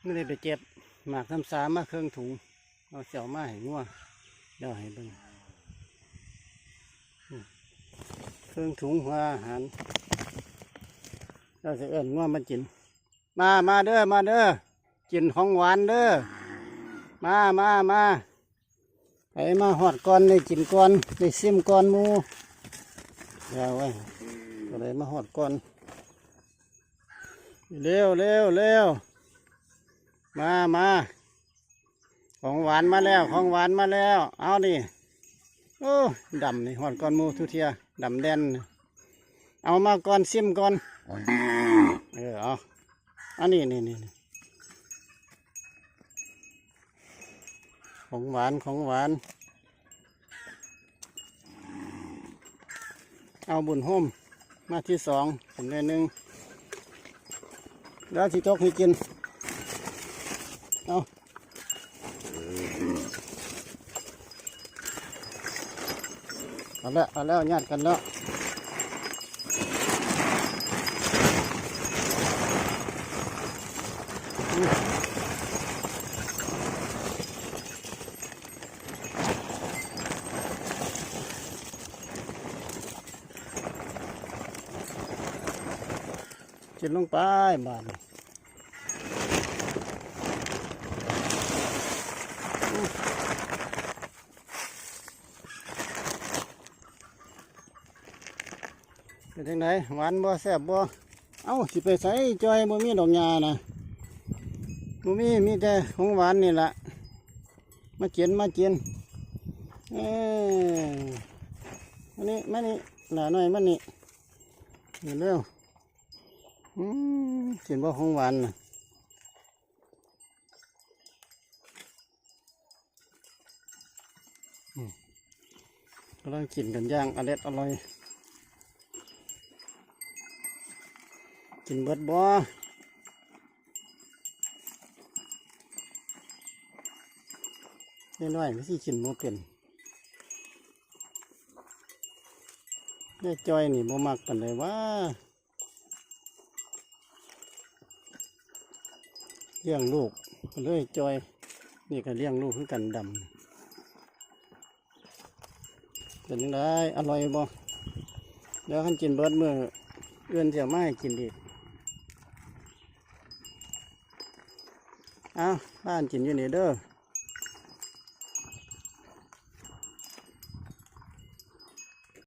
ມື້ນີ້ໄປເກັບໝາກນ້ຳຊາມາເຄິ່ງຖົງ ເອົາ ຊິເອົາມາໃຫ້ງົວ ດຽວໃຫ້ເບິ່ງ ເຄິ່ງຖົງຫົວອາຫານ ລາວຊິເອີ້ນງົວມາກິນ. ມາ ມາເດີ ມາເດີ ກິນຂອງຫວານເດີ ມາ ມາ ມາ ໃຜມາຮອດກ່ອນໄດ້ກິນກ່ອນ ໄດ້ຊິມກ່ອນໝູ່ ຢ່າໄວ້ ຜູ້ໃດມາຮອດກ່ອນ ເລັວ ເລັວ ເລັວ ມາ ມາ ຂອງຫວານມາແລ້ວ ຂອງຫວານມາແລ້ວ ເອົານີ້ ໂອ້ ດຳນີ້ຮອດກ່ອນໝູ່ທຸເທື່ອ ດຳແດ່ນ ເອົາມາກ່ອນ ຊິມກ່ອນ ເອີ ເອົາ ອັນນີ້ ນີ້ ນີ້ ຂອງຫວານ ຂອງຫວານ ເອົາ ບຸນໂຮມ ມາທີສອງ ຜົມໜ້ອຍໜຶ່ງ ແລ້ວຊິຈົກໃຫ້ກິນ ເອົາ ເອົາແລ້ວ ເອົາແລ້ວ ຍາດກັນແລ້ວ ກິນລົງໄປບາດນີ້ ເປັນຈັ່ງໃດ ຫວານບໍ່ ແຊບບໍ່? ເອົ້າ ຊິໄປໃສຈ່ອຍ ບໍ່ມີດອກຫຍ້ານະ ບໍ່ມີ ມີແຕ່ຂອງຫວານນີ້ລະ ມາກິນ ມາກິນ ເອີ ມານີ້ ມານີ້ ຫຼ້ານ້ອຍ ມານີ້ ເຮັດແລ້ວ ອືມ ກິນບໍ່ຂອງຫວານນະ ອືມ ກຳລັງກິນກັນຢ່າງອະເລັດອະລ່ອຍ ກິນເບິດບໍ່? ນ້ອຍໆ ມັນຊິກິນບໍ່ເປັນ ຍາຍຈ່ອຍນີ້ບໍ່ມັກປານໃດຫວາ. ລ້ຽງລູກກໍເລີຍຈ່ອຍ ນີ້ກໍລ້ຽງລູກຄືກັນ ດຳ ເປັນຈັ່ງໃດ ອະລ່ອຍບໍ່? ດຽວຄັນກິນເບິດມື້ ອື່ນຊິເອົາມາໃຫ້ກິນອີກ ເອົາ ພາກັນກິນຢູ່ນີ້ເດີ.